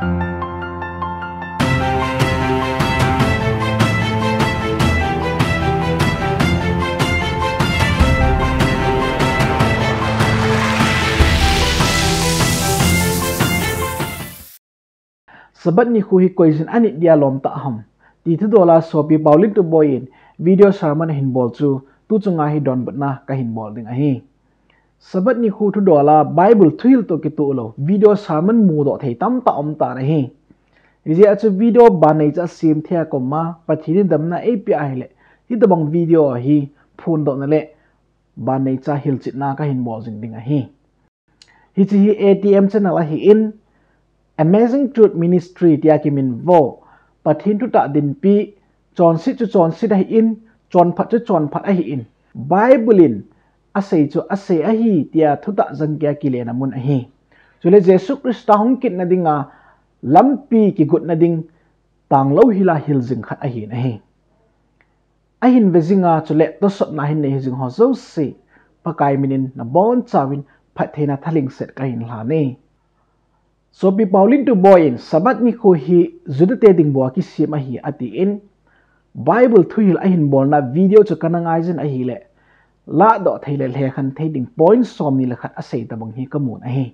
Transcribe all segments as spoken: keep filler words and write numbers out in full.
Sabbath nikho hi koiyin anit dia lom tah ham ti thudola sopi Paulin Tuboi in video sermon ahin bol chu tu chunga hi donbutna kahin bol ding ahi. Sabbath nikho thudola Bible thuhil toh kitoh lou video sermon mudoh thei tamtah um tan ahi. Hijeh a chu video ban neicha sem thei a koma Pathen in damna eipeh ahile, hitobang video hi phondohna le ban neicha hilchetna kahin bol jing ding ahi. Hiche hi A T M channel ahin, Amazing Truth Ministry tia kiminvo, Pathen thutah dinpi, chonset chu chonset ahin, chonphat chu chonphat ahin, Bible in asei chu asei ahi tia thutah jangkia kilena mun ahi. Chule Jesu Christa hung kitna dinga lampi kigotna ding tanglou hila hil jing khat ahin ahi. Ahin ve jinga chule tosotna hin nei hijing ho jouse, Pakai minin nabonchauvin phattheina thalhingset kahin lhane. Sopi Paulin Tuboi in Sabbath nikho hi Judate ding bou a kisem ahi atin, Bible thuhil ahin bolna video chu kana ngaijin ahile, lahdoh thei le lhekhen thei ding point somni le khat asei tobang hi kamun ahi.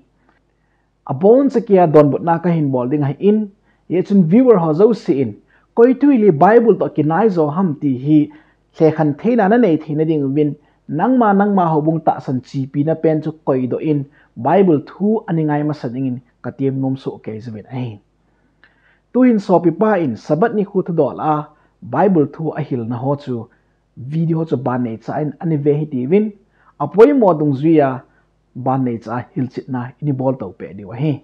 Aboncha kia donbutna kahin bol ding ahin, hijeh chun viewer ho jouse in, koi thuhil hi Bible toh kinai jo ham ti hi lhekhen theina nanei theina dinguvin, nangma nangma houbung tahsan chepina pen chu koidoh in, Bible thu ana ngai masa dingin katem nom soh kei jingin ahi. Tuhin sopipa in Sabbath nikho thudola Bible thu ahilna ho chu video chu ban neicha in ana ve hitiuvin, apoimo dungjuia ban neicha hilchetna ina bol to peh diu ahi.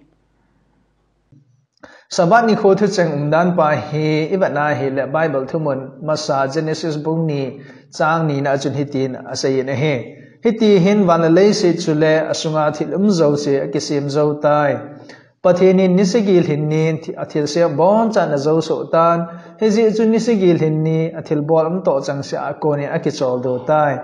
Sabbath nikho thucheng umdan pa hi ivetna hile Bible thumun masa Genesis bung ni chang ni na chun hitin aseiyin ahi. Hiti hin van le leiset chule asunga thil um jouse akisem jou tai. Pathen in ni sagi lhin nin thi-, athilsem abonchan ajou soh tan. Hijeh chun ni sagi lhin ni athilbol umtoh changseh a konin akicholdo tai.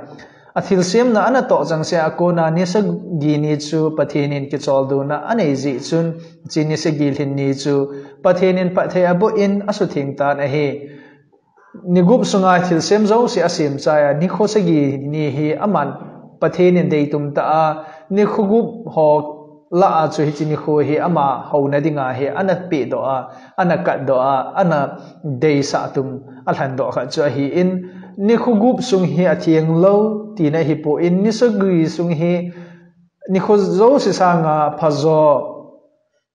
Athilsemna anatoh changseh a kona ni sagi ni chu Pathen in kicholdona anei jeh chun, hiche ni sagi lhin ni chu Pathen in phatthei aboh in asutheng tan ahi. Ni gup sunga thilsem jouse asem chai a, nikho sagi ni hi aman Pathen in deitum tah a, nikho gup ho lah a chu hiche nikho hi ama houna dinga hi ana pehdoh a, ana katdoh a, ana deisah tum alhandoh khat chu ahin, nikho gup sung hi atheng lou tina ahipon, ni sagi sung hi nikho jouse sanga phajo,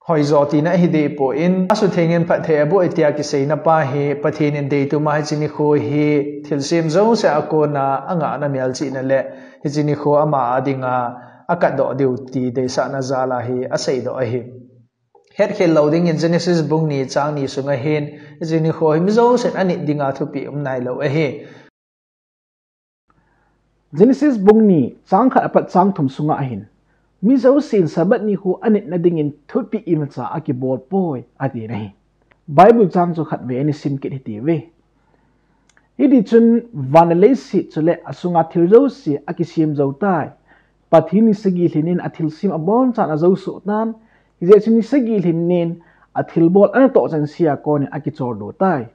hoijo tina ahi dehpon, asuthengin phatthei aboh e tia kiseina pa hi Pathen in deitum a hiche nikho hi thilsem jouse a kona angahna melchihna le hiche nikho ama a dinga akatdoh diu ti deisahna jal a hi aseidoh ahi. Hetkhel lou dingin Genesis bung ni chang ni sunga hin hiche nikho hi mi jousen anit dinga thupeh um nailou ahi. Genesis bung ni chang khat apat chang thum sunga hin, mi jousen Sabbath nikho anitna dingin thupeh imacha akibol poi, atin ahi. Bible chang chu khatvei ana simkit hitiuve. Hiti chun van le leiset chule asunga thil jouse akisem jou tai. Pathen ni sagi lhin nin athilsem abonchan ajou soh tan. Hijeh chun ni sagi lhin nin athilbol anatoh changseh a konin akicholdo tai.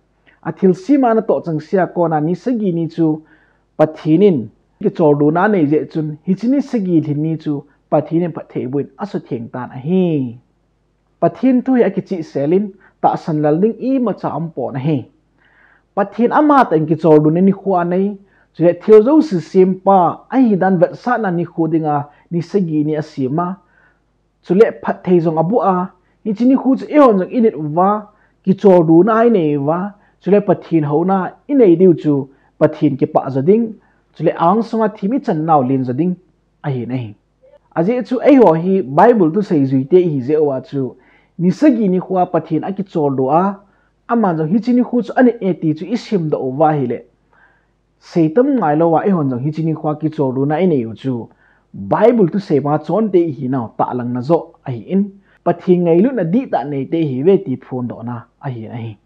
Athilsem anatoh changseh a kona ni sagi ni chu Pathen in kicholdona anei jeh chun, hiche ni sagi lhin ni chu Pathen in phatthei aboh in asutheng tan ahi. Pathen thu hi akichihsel in, tahsan lal ding imacha umpon ahi. Pathen amatah in kicholdona nikho anei, chule thil jouse sempa ahidan vetsahna nikho dinga ni sagi ni asem a, chule phatthei jong aboh a, hiche nikho chu eihon jong init uva, kicholdona inei uva, chule Pathen houna inei diu chu Pathen kipah jo ding, chule angsunga thim ichan nau len jo ding ahin ahi. Ajeh chu eiho hi Bible thusei juite ihi jeh uva chu, ni sagi nikho a Pathen akicholdo a, aman jong hiche nikho chu anit e ti chu isimdoh uva ahile, seitam ngailouva eihon jong hiche nikho a kicholdona inei u chu, Bible thusei banga chonte ihinau tahlangna joh ahin, Pathen ngailutna dihtah neite ihiuve ti phondohna ahin ahi.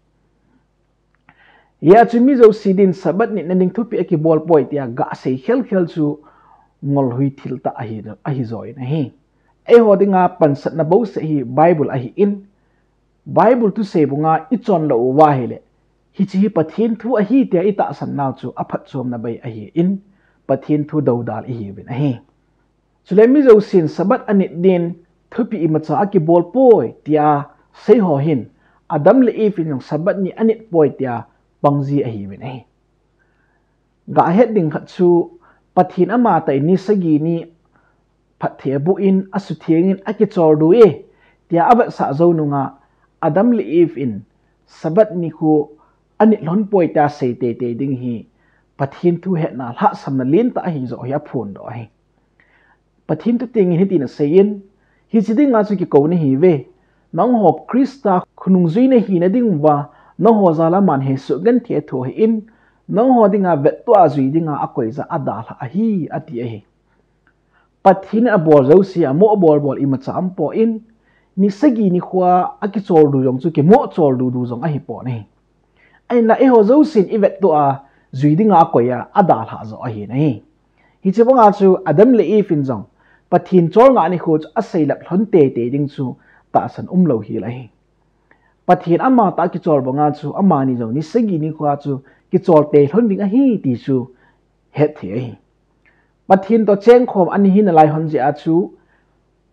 Hijeh chun mi jouse din Sabbath nitna ding thupeh akibol poi tia gasei khelkhel chu ngolhui thil tah ahi, ahi join ahi. Eiho dinga pansatna bouseh hi Bible ahin, Bible thusei banga i chondoh uva ahile, hiche hi Pathen thu ahi tia i tahsan nau chu aphatchomna bei ahin, Pathen thu doudal ihiuvin ahi. Chule mi jousen Sabbath anit din thupeh imacha akibol poi tia seiho hin, Adam le Eve in jong Sabbath ni anit poi tia pangji ahiuvin ahi. Gahet ding khat chu, Pathen amatah in ni sagi ni phatthei aboh in, asutheng in, akicholdo e tia avetsah jou nunga, Adam le Eve in Sabbath nikho anit lhon poi tia sei teitei ding hi Pathen thu hetna lhahsamna lentah ahi joh hi aphondoh ahi. Pathen thu tengin hitin aseiyin, hiche dinga chu kikou nahiuve. Nangho Christa khonung jui nahina diuva, nangho jal a aman hesoh genthei athoh ahin, nangho dinga vettoh a jui dinga akoija adalhah ahi, ati ahi. Pathen in abol jouse, amoh abol bol imacha aumpoi, ni sagi nikho a akicholdo jong chu kimoh choldo du jong ahipon ahi. Ahinla eiho jousen ivettoh a jui dinga akoiya adalhah joh ahi nahi. Hiche banga chu Adam le Eve in jong Pathen cholngah nikho chu aseilep lhon teitei ding chu tahsan umlou hel ahi. Pathen amatah a kichol banga chu amani jong ni sagi nikho a chu kichol tei lhon ding ahi ti chu hetthei ahi. Pathen toh chengkhom ana hina lai lhon jeh a chu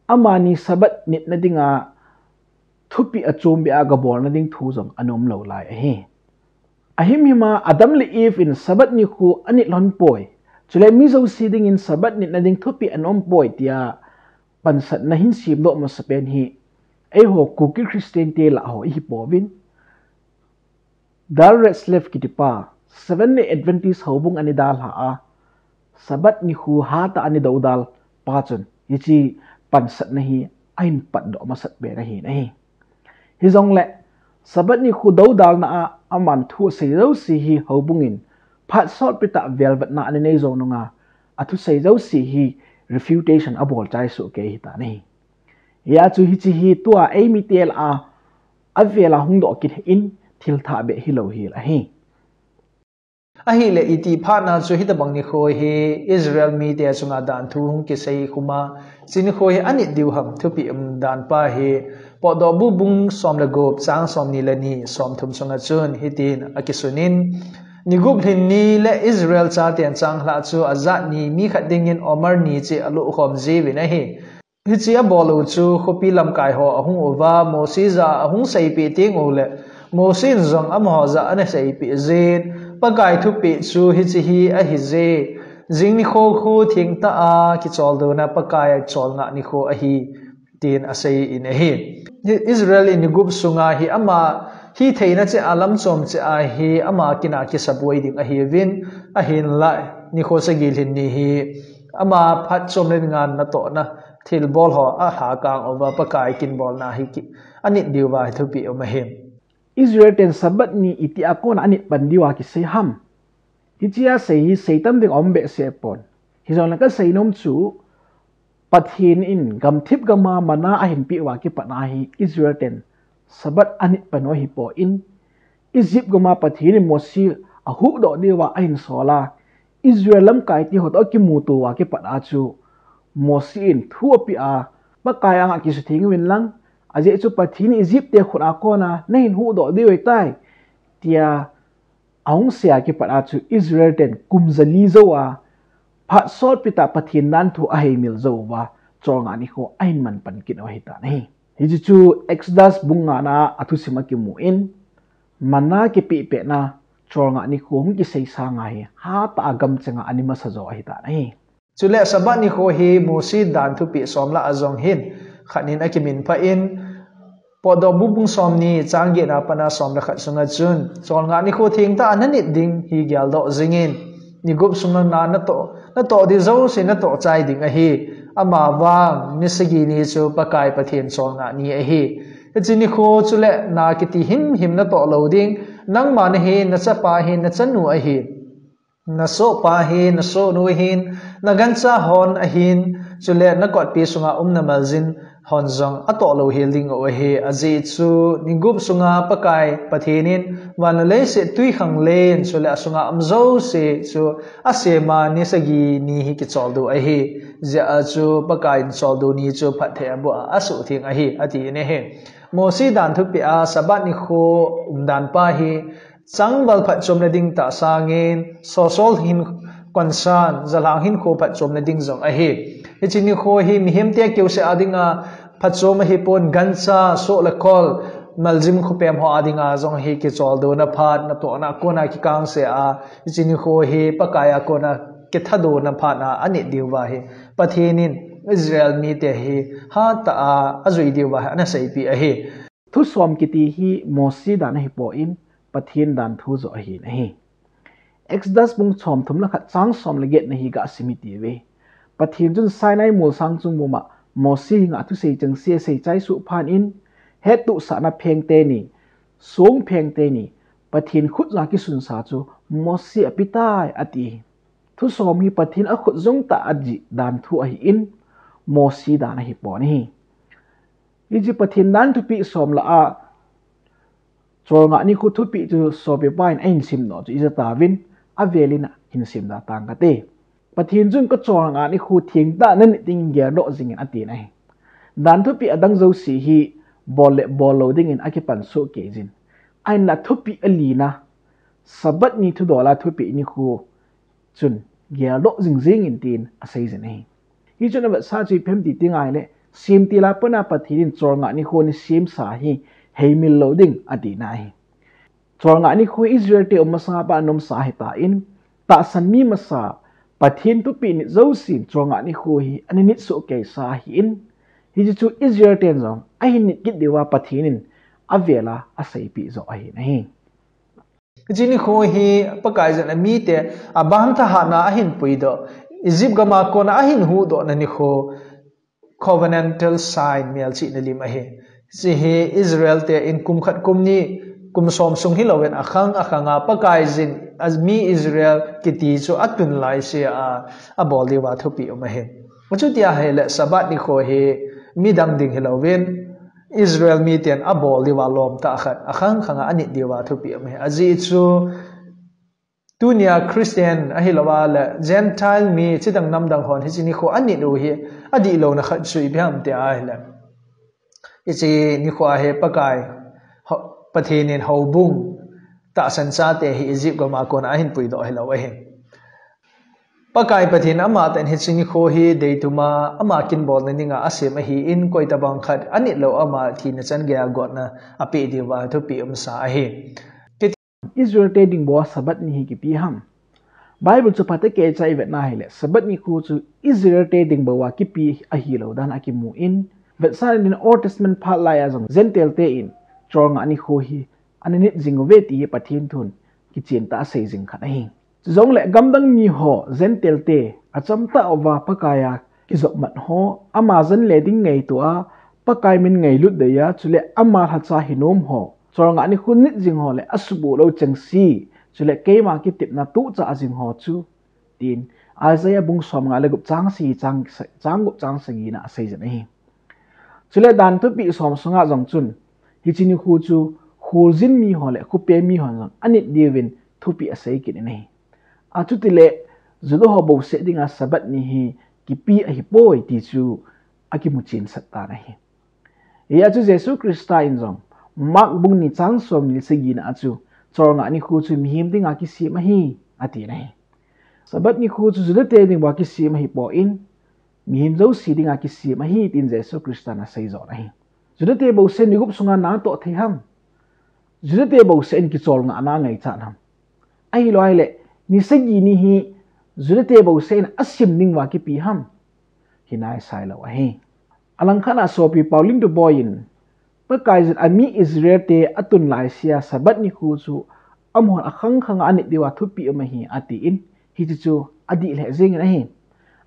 amani Sabbath nitna dinga thupeh achombeh a gabolna ding thu jong ana umlou lai ahi. Ahimhim a Adam le Eve in Sabbath nikho anit lhon poi, chule mi jouse dingin Sabbath nitna ding thupeh ana umpoi tia pansatna hin semdoh masapen hi eiho Kuki Christian te lah ho ihipouvin, Dal Ratzlaff kitipa Seventh Day Adventist houbung ana dalha a, Sabbath nikho hatah a ana doudal pa chun hiche pansatna hi ahin patdoh masat pen ahi nahi. Hijongle Sabbath nikho doudalna a aman thu asei jouse hi houbung in phat solpeh tah velvetna ana nei jou nunga, athusei jouse hi refutation abol chai sohkei ahitan ahi. Hijeh chun hiche hi tua eimite lah a avel a hungdoh kit in thil thah beh hilou hel ahi. Ahile itih phat a chu hitobang nikho hi Israel mite chunga danthu hung kisei khum a, hiche nikho hi anit diu ham thupeh umdan pa hi Potdohbu bung som le gup chang somni le ni, somthum sunga chun hitin akisun in, ni gup lhin ni le Israel chaten changlhah chu ajat ni mi khat dingin omer ni cheh alohkhom jiuvin ahi. Hiche abol u chu khopi lamkai ho ahung uva, Mosi jah a ahung seipeh teng uleh, Mosi in jong amaho jah a ana seipeh jin, Pakai thupeh chu hiche hi ahije, jing nikho khu thengtah a kicholdona Pakai cholngah nikho ahi, tin aseiyin ahi. Israel in ni gup sunga hi ama hitheina cheh a lamchom cheh a hi ama kin a kisaboi ding ahiuvin, ahinlah nikho sagi lhin ni hi ama phatchomna dinga natohna thilbol ho alhakang uva Pakai kin bolna hi ki, anit diuva hi thupeh um ahi. Israel ten Sabbath ni itih a kona anit pan diuva kisei ham? Hichea sei hi seitam ding aum behseh pon. Hijongle kasei nom chu, Pathen in gamthip gam a manna ahin peh uva kipat a hi Israel ten Sabbath anit pan u ahipon, Egypt gam a Pathen in Mosi ahuhdoh diuva ahin sol a, Israel lamkai te ho toh akimuto uva kipat a chu Mosi in thu apeh a, Pakai anga kisutheng uvin lang, ajeh chu Pathen in Egypt te khut a kona nahin huhdoh diu ahitai, tia ahung sei a kipat a chu Israel ten kum jali jou a, phat solpeh tah Pathen danthu aheimil jou uva, cholngah nikho ahin manpan kit u ahitan ahi. Hiche chu Exodus bung nga na a thusim a kimun, manna kipeh petna cholngah nikho hung kisei sanga hi hatah a gamchenga ana masa jo ahitan ahi. Chule Sabbath nikho hi Mosi dan thupeh som lah a jong hin khat in akiminphah in, Potdohbu bung somni chang get na pat a som le khat sunga chun, cholngah nikho thengtah a nanit ding hi geldoh jingin, ni gup sunga na natoh, natoh ding jouse natoh chai ding ahi. Amavang ni sagi ni chu Pakai Pathen cholngah ni ahi. Hiche nikho chule na kiti himhim natoh lou ding, nangma nahin, nachapa hin, nachanu ahin, nasohpa hin, nasohnu ahin, nagancha hon ahin, chule nakotpi sunga um namaljin hon jong atoh louhel ding u ahi. Ajeh chu ni gup sunga Pakai Pathen in van le leiset, twi khanglen, chule asunga um jouse chu asem a, ni sagi ni hi kicholdo ahi. Hijeh a chu Pakai in choldo ni chu phatthei aboh a asuhtheng ahi, atin ahi. Mosi dan thupeh a Sabbath nikho umdan pa hi changval phatchomna ding tah sangin social hin concern, jalhang hinkho phatchomna ding jong ahi. Hiche nikho hi mihemte keuseh a dinga phatchom ahipon, gancha, soh le kol, maljim khopem ho a dinga jong hi kicholdo na phat, natohna kona kikangse a, hiche nikho hi Pakai a kona kithadona phat a anit diuva hi Pathen in Israel mite hi hatah a ajui diuva hi ana seipeh ahi. Thusom kiti hi Mosi dan ahipon, Pathen dan thu joh ahin ahi. Exodus bung somthum le khat chang som le get na hi gasim hite uve. Pathen chun Sinai molsang chung buma Mosi henga thusei chengse asei chai suh phat in, hettohsahna pheng teni, song pheng teni, Pathen khutja kisunsa chu Mosi a apetai ati. Thusom hi Pathen akhut jong tah a ajih dan thu ahin, Mosi dan ahipon ahi. Hiche Pathen dan thupeh som lah a, cholngah nikho thupeh chu sopipa in ahin sim nom chu ija tauvin, avel in ahin sim da tang kate. Pathen chun ka cholngah nikho thengtah a nanit dingin geldoh jingin atin ahi. Dan thupeh adang jouse hi bol le bol lou dingin akipan soh kei jin. Ahinla thupeh alina, Sabbath ni thudol a thupeh nikho chun geldoh jing jingin tin asei jin ahi. Hichun avetsah chu ipi ham ti ding ahile, semtil a pat a Pathen in cholngah nikho nisemsa hi heimil lou ding atina ahi. Cholngah nikho Israel te um masanga pat a aumsa ahitan, tahsan mi masa Pathen thupeh nit jousen cholngah nikho hi ana nit soh keisa ahin, hiche chu Israel ten jong ahin nit kit diuva Pathen in avel a aseipeh joh ahin ahi. Hiche nikho hi Pakaiyin amite aban thahatna ahin puidoh, Egypt gam a kona ahin huhdohna nikho, covenantal sign, melchihna lim ahi. Hiche hi Israel te in kum khat, kum ni, kum som sung hilouvin akhang akhang a Pakaiyin ami Israel kiti chu atun laise a abol diuva thupeh um ahi. Chuti ahile Sabbath nikho hi midang ding hilouvin Israel miten abol diuva lom tah khat, akhang khang a anit diuva thupeh um ahi. Ajeh chu tunia Christian ahilouva le Gentile mi chidang namdang hon hiche nikho anit u hi adihlouna khat chu ipi ham ti ahile, hiche nikho a hi Pakai, ho-, Pathen in houbung tahsan chate hi Egypt gam a kona ahin puidoh hilou ahi. Pakai Pathen amatah in hiche nikho hi deituma ama kin bolna dinga asem ahin, koi tabang khat anit lou ama thina chan geiya gotna apeh diuva thupeh umsa ahi. Israel te ding bou a Sabbath ni hi kipe ham? Bible chu phatah a kichai vetna ahile, Sabbath nikho chu Israel te ding bou a kipe ahilou dan akimun, vetsahna dingin Old Testament phat laiya jong Gentile te in cholngah nikho hi ana nit jing uve ti hi Pathen thun kichen tah a asei jing khat ahi. Chujongle gamdang mi ho Gentile te achamtah uva Pakaiya kijopmat ho, ama jan le ding ngaito a, Pakai min ngailut deiya, chule ama lhacha hinom ho, cholngah nikho nit jing ho le asuboh lou chengse, chule keima kitepna tuchah jing ho chu, tin Isaiah bung somnga le gup chang sagi, chang, chang gup chang sagina asei jin ahi. Chule dan thupeh som sunga jong chun, hiche nikho chu kholjin mi ho le khopi mi hon jong anit diuvin thupeh asei kit in ahi. Achutile, Juda ho bouseh dinga Sabbath ni hi kipe ahipoi ti chu akimuchen sah tan ahi. Hijeh a chu Jesu Christa in jong Mark bung ni chang somni le sagina a chu, cholngah nikho chu mihem dinga kisem ahi, atin ahi. Sabbath nikho chu Juda te ding bou a kisem ahipon, mihem jouse dinga kisem ahi, tin Jesu Christa in asei jin ahi. Juda te bouseh ni gup sunga natoh thei ham? Juda te bouseh in kicholngahna angaichat ham? Ahilou ahile, ni sagi ni hi Juda te bouseh in asim ding bou a kipe ham? Hinai sailou ahi. Alangkhat a sopi Pauline Dubois in, Pakaiyin ami Israel te atun laise a Sabbath nikho chu amahon akhang khang a anit diuva thupeh um ahi, atin, hiche chu adih lheh jengin ahi.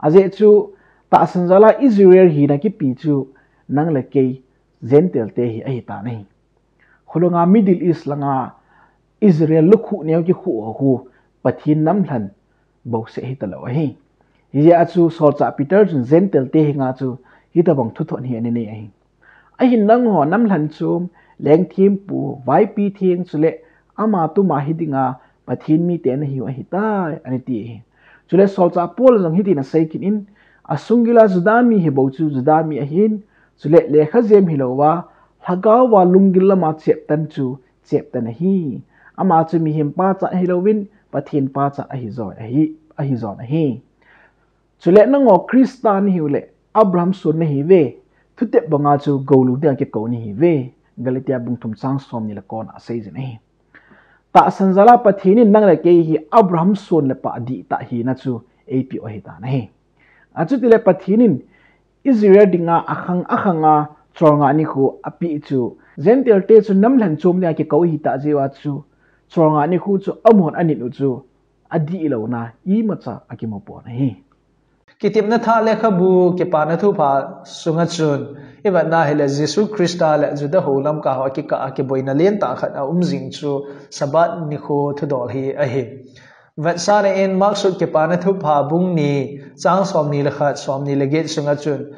Ajeh chu, tahsan jal a Israel hina kipe chu nang le kei Gentile te hi ahitan ahi. Khulanga Middle East langa Israel lukhuh neo kikhuh ho khu Pathen namlhen bouseh hitalou ahi. Hijeh a chu Solchah Peter chun Gentile te henga chu hitobang thuthot hi ana nei ahi. Ahin nangho namlhen chom, lengthempu, vaipi theng chule ama tuma hidinga Pathen mite nahiu ahitai, ana ti ahi. Chule Solchah Paul jong hitin asei kit in, asunggila Juda mi hibou chu Juda mi ahin, chule lekhajem hilouva, Lhagao va lunggil lama cheptan chu cheptan ahi. Ama chu mihem pachat ahilouvin Pathen pachat ahi jo ahi, ahi jon ahi. Chule nangho Christa nahiu le Abraham son nahiuve, thutep banga chu goulou dinga kikou nahiuve. Galatia bung thum chang somni le kona aseijin ahi. Tahsan jala Pathen in nang le kei hi Abraham son le pah dihtah hina chu eipeh u ahitan ahi. Achutile Pathen in Israel dinga akhang akhanga cholngah nikho apeh chu Gentile te chu namlhen chom dinga kikou ahitah jeh uva chu cholngah nikho chu amahon anit u chu adihlouna imacha akimupon ahi. Kitepna Thah lekhabu Kipana Thupha sunga chun, ivetna hile Jesu Christa le Juda ho lamkai ho akikah a kiboina lentah khat aum jing chu Sabbath nikho thudol hi ahi. Vetsahna in Mark sut Kipana Thupha bung ni chang somni le khat, somni le get sunga chun,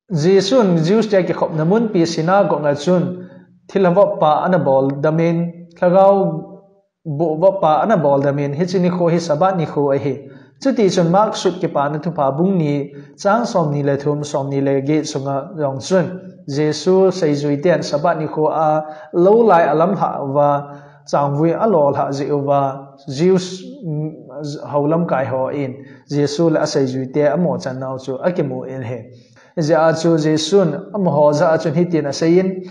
Jesun Jews te kikhopna munpi synagogue a chun thilha vop pa ana bol damin, lhagao boh vop pa ana bol damin, hiche nikho hi Sabbath nikho ahi. Chutichun Mark sut Kipana Thupha bung ni chang somni le thum, somni le get sunga jong chun Jesu seijui ten Sabbath nikho a lou lai alamlhah uva, changvui alolhah jeh uva, Jews, mm, ho lamkai hon Jesu le aseijui te amochan nau chu akimun ahi. Hijeh a chu Jesun amaho jah a chun hitin aseiyin,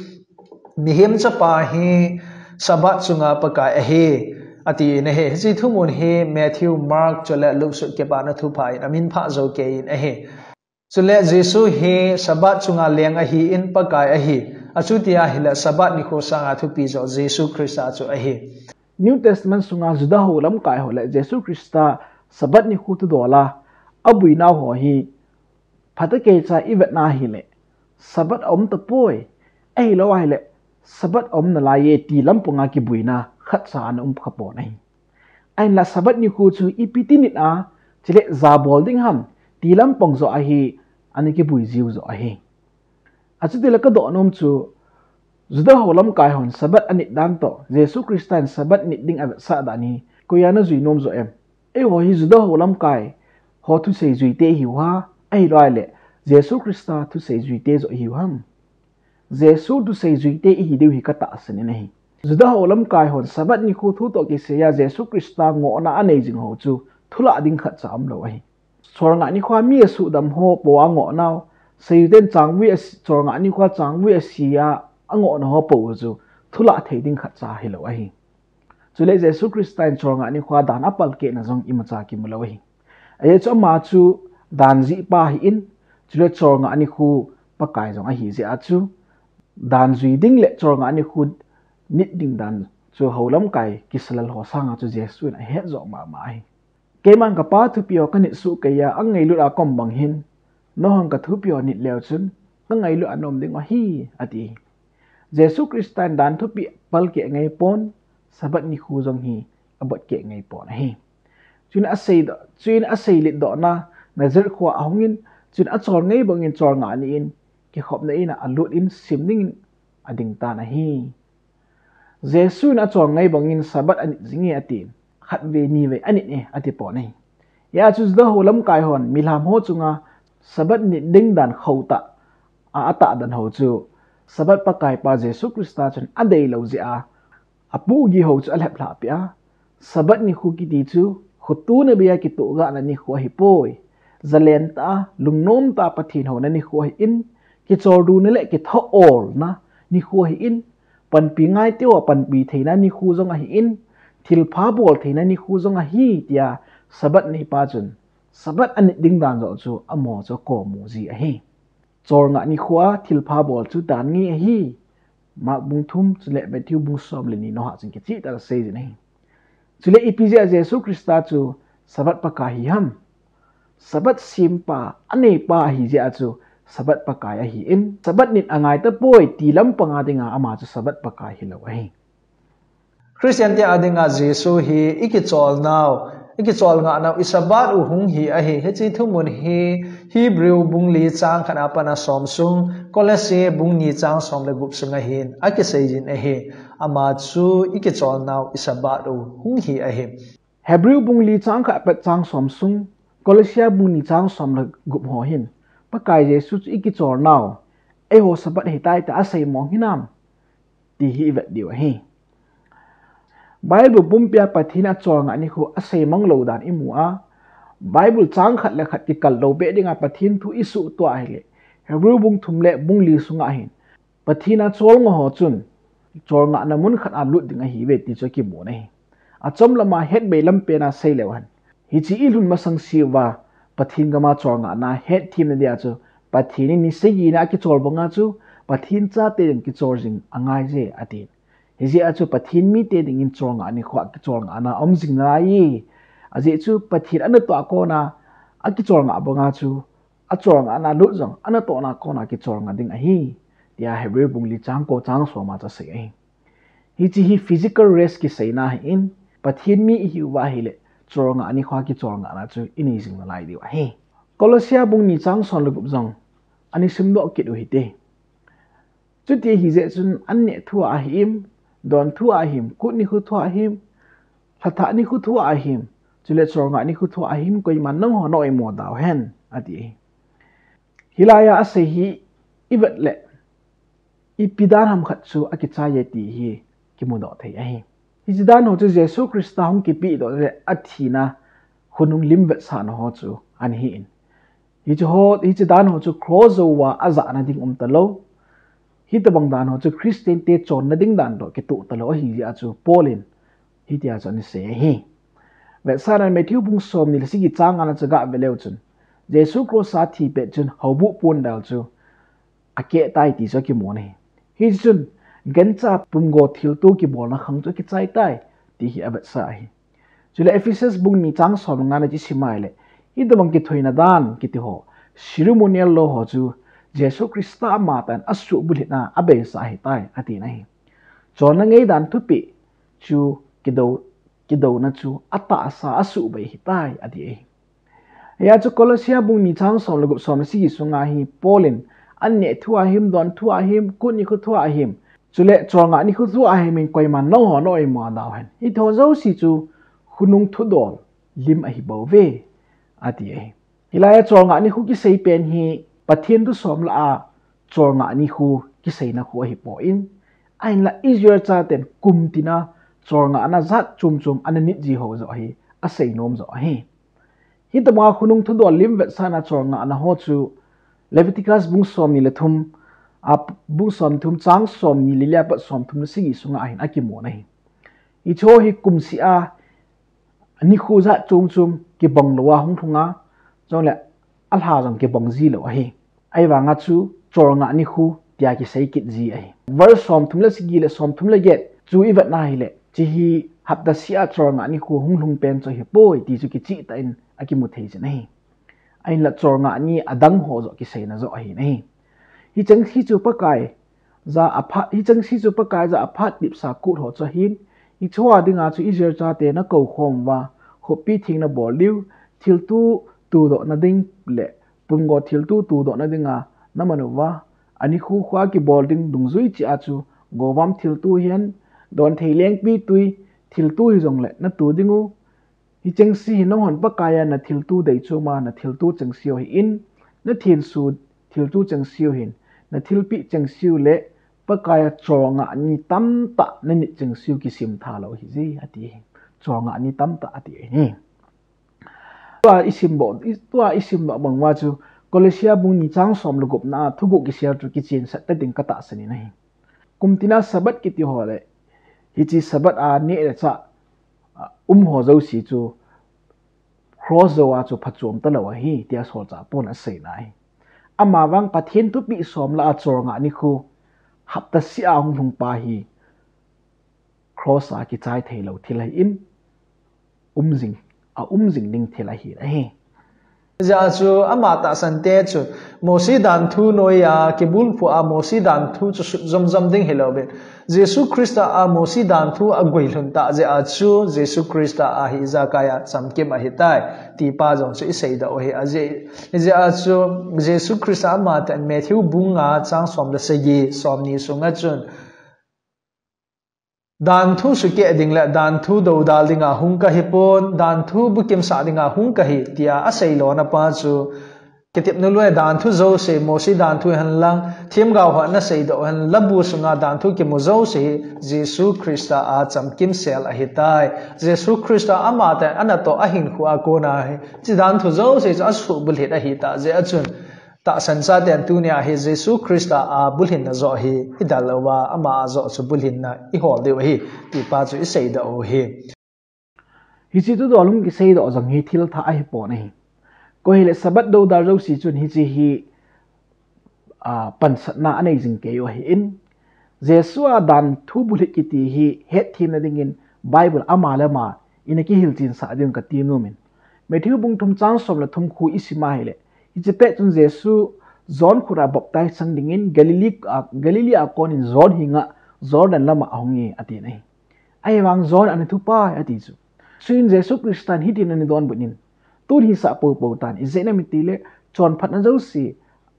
Mihem Chapa hi Sabbath chunga Pakai ahi, atin ahi. Hiche thumun hi Matthew, Mark, chule Luke sut Kipana Thupha in amin phah jou kei in ahi. Chule Jesu hi Sabbath chunga leng ahin, Pakai ahi. Achuti ahile Sabbath nikho sanga thupi jo Jesu Christa chu ahi. New Testament sunga Juda ho lamkai ho le Jesu Christa Sabbath nikho thudol a abuinau ho hi phatah keicha ivetna hile Sabbath aum tapoi. Ahilou ahile Sabbath aum nalaiye ti lampanga kibuina khatcha ana um khapon ahi. Ahinla Sabbath nikho chu ipi ti nit a, chule ijat bol ding ham ti lampang joh a hi ana kibui jiu joh ahi. Achutile kadoh nom chu, Juda ho lamkai hon Sabbath anit dan toh Jesu Christa in Sabbath nit ding avetsah dan hi koiya najui nom joh em? Eiho hi Juda ho lamkai ho thusei juite ihiu ham, ahilou ahile Jesu Christa thusei juite joh ihiu ham? Jesu thusei juite ihi diu hi katahsan in ahi. Juda ho lamkai hon Sabbath nikho thu toh kisaiya Jesu Christa ngohna anei jing ho chu thulah ding khatcha umlou ahi. Cholngah nikhoa mi asuhdam ho po a ngohnau, seijuiten changvui a, cholngah nikhoa changvui asia angohna ho po u chu thulah thei ding khatcha hilou ahi. Chule Jesu Christa in cholngah nikhoa dan apalkehna jong imacha kimu lou ahi. Ajeh chu ama chu dan jihpa ahin, chule cholngah nikho Pakai jong ahi jeh a chu, dan jui ding le cholngah nikho nit ding dan chu ho lamkai kisalal ho sanga chu Jesu in ahet joh mama ahi. Keiman ka Pa thupi ho ka nit soh keiya, angailut a ka um bang hin, nahon ka thupi ho nit leu chun, ka ngailut a na um ding u ahi, ati. Jesu Christa in dan thupi palkeh ngai pon, Sabbath nikho jong hi abotkeh ngai pon ahi. Chuin asei doh, chuin asei lit dohna, Nazareth khoa ahungin, chuin achol ngai bangin cholngah nin, kikhopna in a alut in sim dingin ading tan ahi. Jesu in achol ngai bangin Sabbath anit jinge atin, khatvei nivei anit e ati pon ahi. Hijeh a chu Juda ho lamkai hon milham ho chunga Sabbath nit ding dan khotah a atahdan ho chu Sabbath Pakai pa Jesu Christa chun adeilou jeh a, apohgih ho chu alheplhah peh a, Sabbath nikho kiti chu khotona beiya kitohgahna nikho ahipoi. Jalen tah a, lungnom tah a Pathen houna nikho ahin, kicholdohna le kithoolna nikho ahin, panpi ngaite ho a panpi theina nikho jong ahin, thilpha bol theina nikho jong ahi, tia Sabbath neipa chun Sabbath anit ding dan joh chu amaho chu akomu ji ahi. Cholngah nikhoa thilpha bol chu dan ngai ahi. Mark bung thum chule Matthew bung som le ni noha chun kicheh tah a seijin ahi. Chule ipi jeh a Jesu Christa chu Sabbath Pakai ahi ham? Sabbath sempa, aneipa ahi jeh a chu Sabbath Pakai ahin, Sabbath nit angai tapoi ti lampanga dinga ama chu Sabbath Pakai hilou ahi. Christian te a dinga Jesu hi i kicholnau, i kicholngahnau, i Sabbath u hung hi ahi. Hiche thumun hi Hebrew bung li chang khat a pat a som sung, Colossians bung ni chang som le gup sung ahin akiseijin ahi. Ama chu i kicholnau, i Sabbath u hung hi ahi. Hebrew bung li chang khat a pat chang som sung, Colossians bung ni chang som le gup ho hin, Pakai Jesu chu i kicholnau, Eiho Sabbath ahitai tia asei mong hinam, ti hi ivet diu ahi. Bible pumpia Pathen acholngah nikho asei mang lou dan imu a, Bible chang khat le khat kikal lou beh dinga Pathen thu isuhtoh ahile, Hebrew bung thum le bung li sunga hin, Pathen acholngah ho chun cholngahna mun khat a lut ding ahiuve ti chu akimun ahi. Achom lama hetbei lam pena seileu hen, hiche ilhun masang seuva Pathen gama cholngahna hetthemna dia chu Pathen in ni sagina akichol banga chu Pathen chate ding kichol jing angaiye atin. Hijeh a chu Pathen mite dingin cholngah nikho a kicholngahna aum jing nalai. Ajeh chu Pathen anatoh a kona akicholngah banga chu acholngahna lut jong anatohna kona kicholngah ding ahi, tia Hebrew bung li chang ko chang som a chu asei ahi. Hiche hi physical rest kiseina ahin, Pathen mi ihiuva ahile cholngah nikho a kicholngahna chu inei jing nalai diu ahi. Colossia bung ni chang som le gup jong ana simdoh kit u hite. Chuti ahijeh chun an neh thu a ahim, don thu a ahim, kut nikho thu a ahim, lhathah nikho thu a ahim, chule cholngah nikho thu a ahim koiman nangho na oimo dauhen, ati ahi. Hilai a asei hi ivet le ipi dan ham khat chu akichaiye ti hi kimudoh thei ahi. Hiche dan ho chu Jesu Christa hung kipehdoh le athina khonung lim vetsahna ho chu ana hin, hiche ho, hiche dan ho chu cross jouva ajahna ding um talou. Hitobang dan ho chu Christian te chonna ding dan toh kitoh talou ahijeh a chu Paul in hitia chu ana sei ahi. Vetsahna Matthew bung somni le sagi chang nga na chu gah veleu chun, Jesu cross a athi pet chun houbuh pondal chu akeh tai ti chu akimun ahi. Hichun gancha pumgo thilto kibolna khang chu akichai tai ti hi avetsah ahi. Chule Ephesus bung ni chang som le nga na chu isim ahile, hitobang kithoina dan kiti ho, ceremonial law ho chu Jesu Christa amatah in asuhbulhitna abeisa ahitai, atina ahi. Chonna ngeidan thupeh chu kidou, kidouna chu atahsa asuhbei ahitai, ati ahi. Hia chu Colossia bung ni chang som le gup, som le sagi sunga hi Paul in an neh thu a ahim, don thu a ahim, kut nikho thu a ahim, chule cholngah nikho thu a ahim in koiman nangho na oimo dauhen. Hiche ho jouse chu khonung thudol lim ahibouve, ati ahi. Hilai a cholngah nikho kisei pen hi Pathen thu som lah a cholngah nikho kiseina khu ahipon, ahinla Israel chaten kum tina cholngahna jat chom chom ana nit ji ho joh hi asei nom joh ahi. Hitobanga khonung thudol lim vetsahna cholngahna ho chu Leviticus bung somni le thum, a, bung somthum chang somni le li apat somthum le sagi sunga hin akimun ahi. Hiche ho hi kumseh a nikho jat chom chom kibang louva hung lhunga, chule alha jong kibang ji lou ahi. Ahivanga chu cholngah nikho tia kisei kit ji ahi. Verse somthum le sagi le somthum le get chu ivetna ahile, hiche hi hapta seh a cholngah nikho hung lhung pen chu ahipoi ti chu kichehtah in akimu thei jin ahi. Ahinla cholngah ni adang ho joh kiseina joh ahin ahi. Hicheng hi chu Pakai ja aphat, hicheng hi chu Pakai ja aphat dipsa kut ho chu ahin, hiche ho a dinga chu Israel chate nakou khom uva, khopi theng nabol diu, thilto tudohna ding le pumgo thilto tudohna dinga naman uva, anikho kho a kibol ding dungjui cheh a chu govam thilto hihen, donthei lengpitwi thilto hijongle natu dingu, hicheng se hi nanghon Pakaiya nathilto dei choma nathilto chengseu ahin, nathenso thilto chengseu ahin, nathilpeh chengseu le Pakaiya cholngah ni tamtah nanit chengseu kisim thalou ahije, ati ahi. Cholngah ni tamtah ati ahi. Tua isim bou, i, tua isim bou bang uva chu Colossia bung ni chang som le gupna a thuguh kisel chu kichensah tading katahsan in ahi. Kum tina Sabbath kiti ho le, hiche Sabbath a neh le chah, a, um ho jouse chu cross jouva chu phachom talou ahi, tia solchah Paul in aseina ahi. Amavang Pathen thupeh som lah a cholngah nikho hapta seh a hung lhung pa hi cross a kichai theilou thil ahin, um jing, aum jing ding thil ahi ahi. Hijeh a chu ama tahsan te chu Mosi danthu noiya kibulphu a Mosi danthu chu sut jomjom ding hilouvin, Jesu Christa a Mosi danthu aguilhun tah jeh a chu Jesu Christa a hi ijakaiya chamkim ahitai ti pa jong chu iseidoh u ahi. Ajeh, hijeh a chu Jesu Christa amatah in Matthew bung nga chang som le sagi, somni sunga chun danthu sukeh ding le danthu doudal dinga hung kahipon, danthu bukimsah dinga hung kahi, tia aseilona pa chu Kitepna lou dan thu jouse, Mosi dan thu hen lang, themgao ho ana seidoh hen, labu sunga dan thu kimu jouse hi Jesu Christa a chamkimsel ahitai. Jesu Christa amatah in anatoh ahinkho a kona hi, hiche dan thu jouse chu asuhbulhit ahitah jeh a chun, tahsan chaten tunia hi Jesu Christa a bulhinna joh hi idel uva, ama a joh chu bulhinna ihol diu ahi, ti pa chu iseidoh u ahi. Hiche thudol hung kiseidoh jong hi thil thah ahipon ahi. Koi hile Sabbath dodal jouse chun hiche hi, a, pansatna anei jing kei u ahin, Jesu a dan thu bulhit kiti hi hetthemna dingin Bible ama le ama ina kihilchen sah ding kati nomin. Matthew bung thum chang som le thum khu isim a hile, hiche pet chun Jesu John khut a baptize chang dingin Galilee a, Galilee a konin John henga Jordan lama ahunge atin ahi. Ahivang John ana thupai ati chu. Chuin Jesu Christan hitin ana donbut in, tun hisah poupou tan, ijeh inem itile chonphatna jouse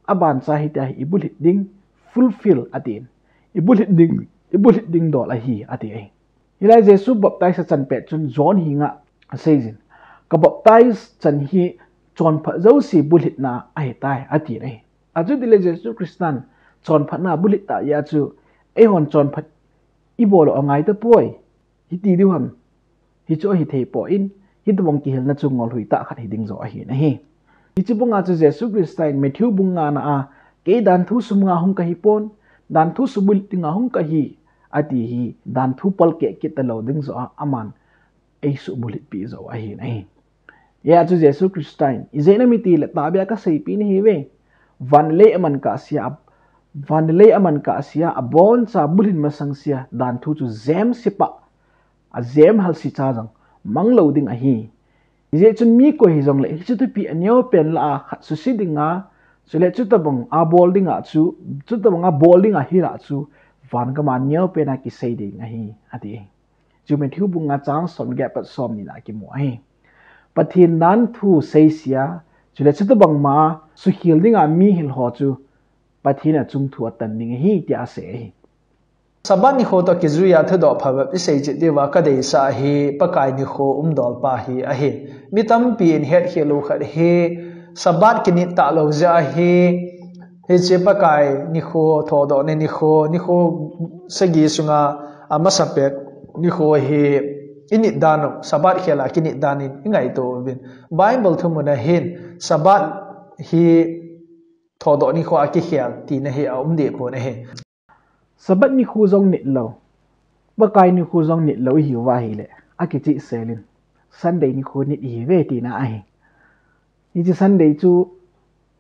abancha hitia hi ibulhit ding, fulfill atin, ibulhit ding, ibulhit ding dol ahi ati ahi. Hilai Jesu baptize achan pet chun John henga aseijin, ka baptize chan hi chonphat jouse bulhitna ahitai atin ahi. Achutile Jesu Christan chonphatna bulhit tah jeh a chu eihon chonphat ibol u angai tapoi, hiti diu ham? Hichu ahithei poi, hitobang kihilna chu ngolhoi tah khat hiding joh ahin ahi. Hiche banga chu Jesu Christa in Matthew bung ngana a, kei danthu sumnga hung kahipon, danthu subulhit dinga hung kahi, ati hi danthu polkeh kit talou ding joh a aman eisuhbulhitpi joh u ahin ahi. Hijeh a chu Jesu Christa in, ijeh inem itile tahbeh a kaseipeh nahiuve, van le lei aman kahsea, van le lei aman kahsea aboncha bulhin masangsea danthu chu jemsepa, ajem halsecha jong manglou ding ahi. Hijeh chun mi koi hijongle hiche thupi aneopen lah a khat suse dinga, chule chutobang abol dinga chu, chutobang abol dinga hilah chu van gam a neopen a kisei ding ahi, ati. Chu Matthew bung nga chang som le get apat somni na kimu ahi. Pathen danthu seisea, chule chutobang ma sukhel dinga mihil ho chu Pathen a chungthu atan ding ahi tia asei ahi. Sabbath nikho toh kijuiya thudoh phabep isei chet diuva kadeisah hi Pakai nikho umdolpa hi ahi. Mi tampin hetkhel u khat hi Sabbath kinit talou jeh a hi, hiche Pakai nikho, thodohna nikho, nikho sagi sunga amasapen nikho hi init dan u, Sabbath khel a kinit dan in ingaito uvin. Bible thumun a hin Sabbath hi thodoh nikho a kikhel tina hi aum dehpon ahi. Sabbath nikho jong nitlou, Pakai nikho jong nitlou ihiuva ahile, akichehsel in, Sunday nikho nit ihiuve tina ahi. Hiche Sunday chu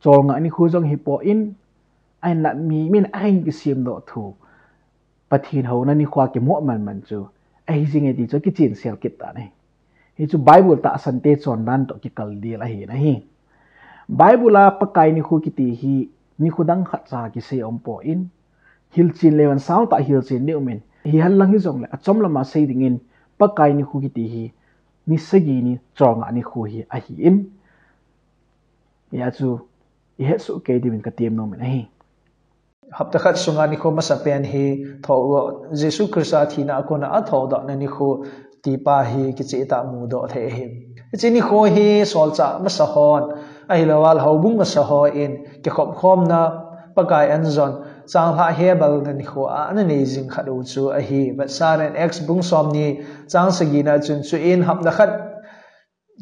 cholngah nikho jong hipon, ahinla mimin ahin kisemdoh thu, Pathen houna nikho a kimu manman chu ahi jinge ti chu akichensel kit tan ahi. Hichu Bible tahsante chondan toh kikaldel ahi nahi. Bible a Pakai nikho kiti hi nikho dang khatcha kisei aumpon, hilchen leuhen sangtah hilchen ding aumin, hihen lang hijongle achom lama sei dingin Pakai nikho kiti hi ni sagi ni cholngah nikho hi ahin, hijeh a chu ihetsoh kei diuvin katem nomin ahi. Hapta khat sunga nikho masapen hi tho, Jesu Christa thina a kona athodohna nikho tipa hi kichehtah mudoh thei ahi. Hiche nikho hi solchah masa hon, ahilouleh houbung masa hon kikhopkhomna, Pakai anjon, changlhah hebalna nikho a ana nei jing khat u chu ahi. Vetsahnan Acts bung somni chang sagina chun, chuin hapta khat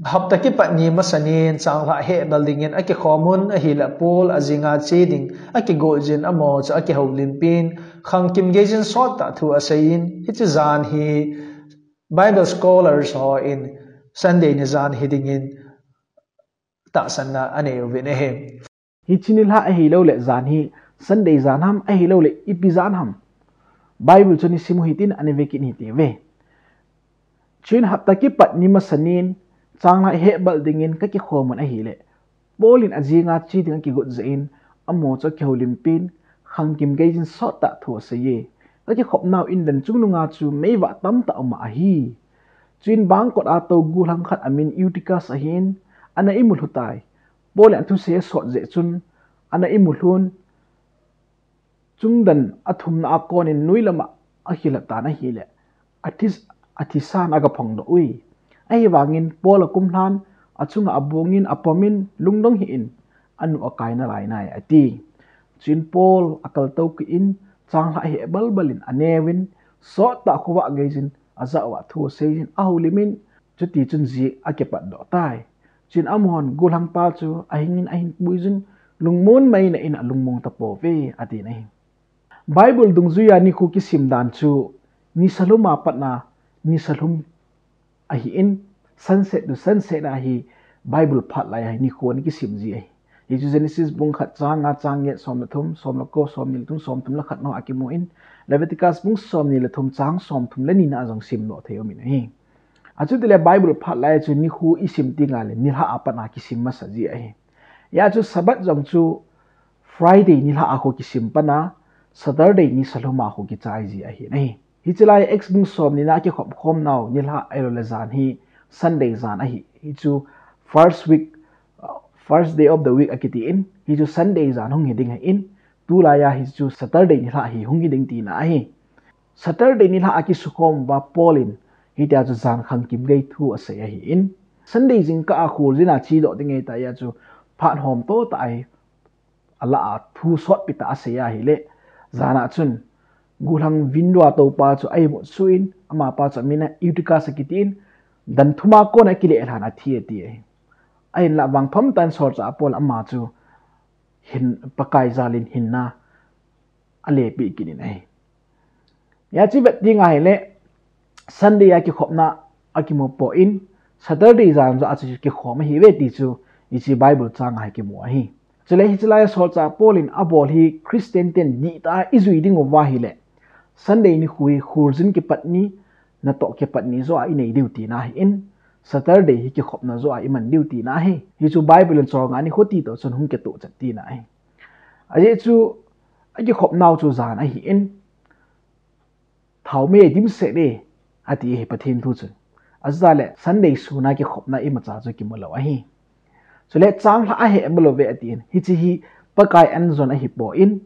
Hapta kipat ni masanin changlhah hebalna dingin akikhomun ahileh Paul ajinga che ding akigojin amaho chu akihoulimpin khangkim geijin sottah thu aseiyin, hiche jan hi Bible scholars hon Sunday ni jan hi dingin tahsanna anei uvin ahi. Hiche nilhah ahilouleh jan hi Sunday jan ham ahilouleh ipi jan ham, Bible chun isim u hitin ana vekit hite uve. Chuin hapta kipat ni masanin changlhah hebal dingin kakikhomun ahileh Paul in ajinga che ding akigot jeh in amaho chu akihoulimpin khangkim geijin sottah thu aseiye. Kakikhopnau indan chungnunga chu meivah tamtah aum ahi. Chuin bangkot a tou gollhang khat amin Eutychus ahin, ana imulhu tai. Paul in athusei asot jeh chun ana imulhun, chungdan athumna a konin noi lama akilhatan ahileh athi, athisan agaphongdoh ui. Ahivangin Paul akumlhan, achunga abongin apomin lungdong hih in, anu akai nalai nai ati. Chuin Paul akaltou kit in, changlhah heh balbal in aneuvin, sottah khovah geiyin, ajah uva thu aseiyin, ahoulimin, chuti chun ji akipatdoh tai. Chuin amahon gollhangpa chu ahingin ahin puiyin, lungmon maina in alungmong tapouve, atin ahi. Bible dungjuiya nikho kisim dan chu nisa lhum a patna nisa lhum ahin, sunset to sunset ahi. Bible phat laiya hi nikho ana kisim ji ahi. Hichu Genesis bung khat chang nga, chang get, som le thum, som le ko, som ni le thum, som thum le khat na akimun, Leviticus bung som ni le thum chang som thum le ni na a jong simdoh thei umin ahi. Achuti le Bible phat laiya chu nikho isim tengle nilhah a patna kisim masa ji ahi. Hia chu Sabbath jong chu Friday nilhah a kho kisim patna, Saturday nisa lhum a kho kichai ji ahi. Hiche lai Acts bung som ni na kikhop khom nau nilhah ahilouleh jan hi Sunday jan ahi. Hichu first week, uh, first day of the week akitin, hichu Sunday jan hung hiding ahin, tulaiya hichu Saturday nilhah hi hung hiding tina ahi. Saturday nilhah a kisukhom uva Paul in hitia chu jan khangkim gei thu asei ahin, Sunday jingkah a kholjin a chedoh ding ahitah a chu phat hom toh tah ahi. Alah a thu sotpi tah asei ahile, jan a chun gollhang vindua toupa chu a-imut suh in, amapa chu amin Eutychus akitin, dan thum a kona akilelhan athi ati ahi. Ahinlah vangphamtah in solchah Paul ama chu hin, Pakai jalin hinna alepeh kit in ahi. Hia chu ivet tengle Sunday a kikhopna akimu poi, Saturday jan joh a chu kikhom ahiuve ti chu hiche Bible chang a hi kimu ahi. Chule hiche laiya solchah Paul in abol hi Christian ten dihtah a ijui diu va ahile, Sunday nikho hi kholjin kipat ni, natoh kipat ni joh a inei diu tina ahin, Saturday hi kikhopna joh a iman diu tina ahi. Hichu Bible in cholngah nikho ti toh chun hung kitoh chet tina ahi. Ajeh chu akikhop nau chu jan ahin, thaomei dimset e, ati ahi Pathen thu chun. Achuti le Sunday sun a kikhopna imacha chu kimu lou ahi. Chule changlhah aheh bal uve atin, hiche hi Pakai anjon ahipoi,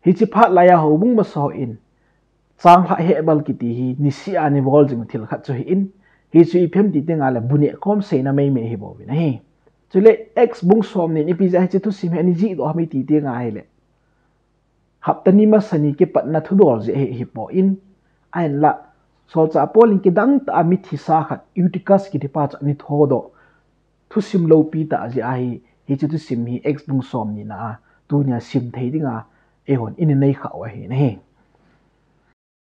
hiche phat laiya houbung masa hon changlhah heh bal kiti hi niseh a anabol jing thil khat chu ahin, hichu ipi ham ti tengle bu nehkhom seina maimai ahi bouvin ahi. Chule Acts bung som ni in ipi jeh a hiche thusim hi ana jihdoh ham iti tengle, hapta ni masa ni kipatna thudol jeh ahi, ahipoi, ahinlah solchah Paul in kidang tah a mithisa khat Eutychus kitipa chu ana thodoh thusim loupi tah jeh ahi. Hiche thusim hi Acts bung som ni na a tunia sim thei dinga eihon ina neikhah u ahi.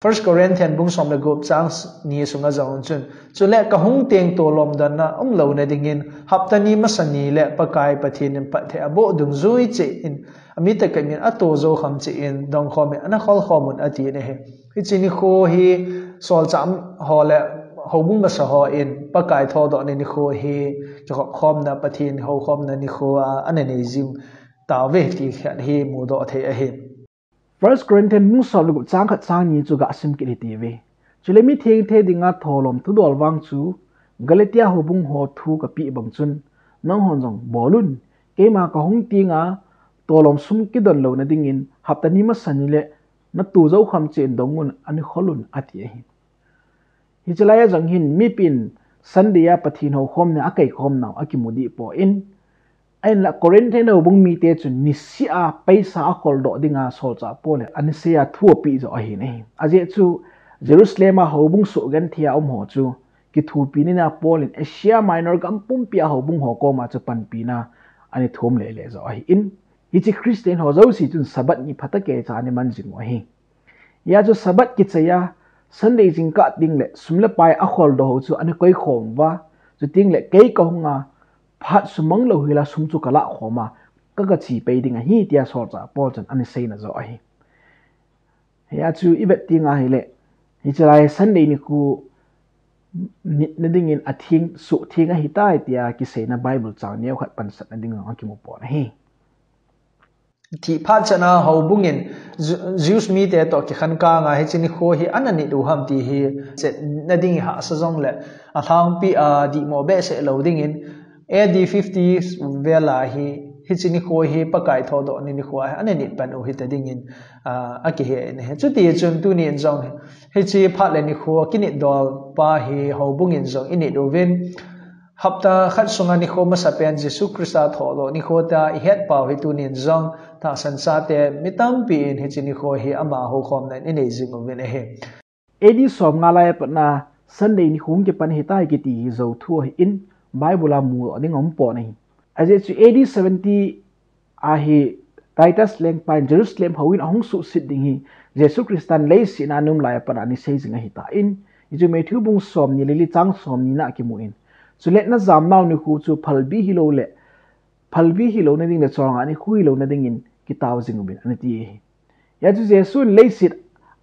First Corinthian bung som le gup chang ni sunga jong chun, chule kahung teng tolom donna umlouna dingin hapta ni masa ni le Pakai Pathen in phatthei aboh dungjui cheh in, amite kaimin ato jou kham cheh in dongkhom in ana kholkhom un atin ahi. Hiche nikho hi solchah ho le houbung masa hon Pakai thodohna nikho hi kikhopkhomna, Pathen houkhomna nikho a ana nei jing tauve ti khat hi mudoh thei ahi. First Corinthian bung som le gup chang khat chang ni chu gasim kit hite ve. Chule mithengte dinga tolom thudol vang chu Galatia houbung ho thu kapeh bang chun, nanghon jong bol un, keima kahung tenga tolom sum kidon louna dingin hapta ni masa ni le nato jou kham cheh in dong un, ana khol un ati ahi. Hiche laiya jong hin mipin Sunday a Pathen houkhomna a kaikhom nau akimu deh poi, ahinlah Corinthian houbung mite chun niseh a paisa akholdoh dinga solchah Paul in ana seiya thu apeh joh ahi. Ajeh chu Jerusalem a houbung soh genthei a um ho chu kithopi nina Paul in Asia Minor gam pumpia houbung ho koma chu panpina ana thum lele joh ahin, hiche Christian ho jouse chun Sabbath ni phatah a kicha ana man jing u ahi. Hia chu Sabbath kichai a, Sunday jingkah tengle sum le pai akholdoh ho chu ana koikhom uva, chutengle kei kahunga phat sumang lou hela sum chu kalahkhom a, ka, kache pai ding ahi tia solchah Paul chun ana seina joh ahi. Hia chu ivet tengle, hiche lai Sunday nikho nitna dingin atheng, suhtheng ahitai tia kiseina Bible chang neokhat pansatna ding jong akimu pon ahi. Thihphat chan a houbung in Ju-, Jews mite toh kikhankang a hiche nikho hi ana nit u ham ti hi chetna ding ihahsa jongle alhangpi a dihmo behseh lou dingin A D fifty vel a hi hiche nikho hi Pakai thodohna nikho a hi ana nit pan u hita dingin, ah, akihe in ahi. Chuti chun tuni in jong hiche phat le nikho kinit dol pa hi houbung in jong init uvin, Hapta khat sunga nikho masapen Jesu Christa thodoh nikho tia ihet pau hi tunin jong tahsan chate mi tampi in hiche nikho hi ama houkhomna in inei jing uvin ahi. A D somnga lai a patna Sunday nikho hung kipan ahitai kiti hi jou thu ahin, Bible a mudoh ding aumpon ahi. Ajeh chu A D seventy ahi, Titus lengpan Jerusalem houin ahung suhset ding hi Jesu Christan leiset a ana um lai a pat a ana sei jing ahitan, hichu Matthew bung somni le li chang somni na kimun. Chule najamnau nikho chu phalbi hilou le, phalbi hilouna ding le cholngah nikho hilouna dingin kitao jing uvin ana ti ahi. Hijeh chun Jesun leiset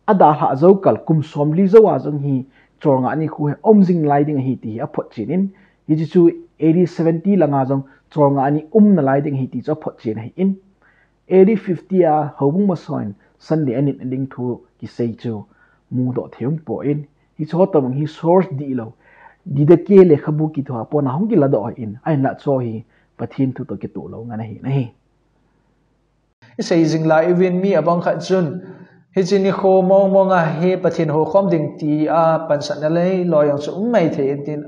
a dalhah jou kal kum somli jou a jong hi cholngah nikho hi aum jing nalai ding ahi ti hi aphotchen in, hiche chu A D seventy langa jong cholngah ni um nalai ding ahi ti chu aphotchen ahin, A D fifty a houbung masapen Sunday anit nading thu kisei chu mudoh thei aumpon, hiche ho tobang hi source dihlou, Didache lekhabu kiti ho a pon a hung kiladoh ahin, ahinlah chu hi Pathen thu toh kitoh lou ngen ahi nahi. Isei jing lai uvin mi abang khat chun, hiche nikho mong mong a hi Pathen houkhom ding tia pansatna leiloi jong chu um maithei in tin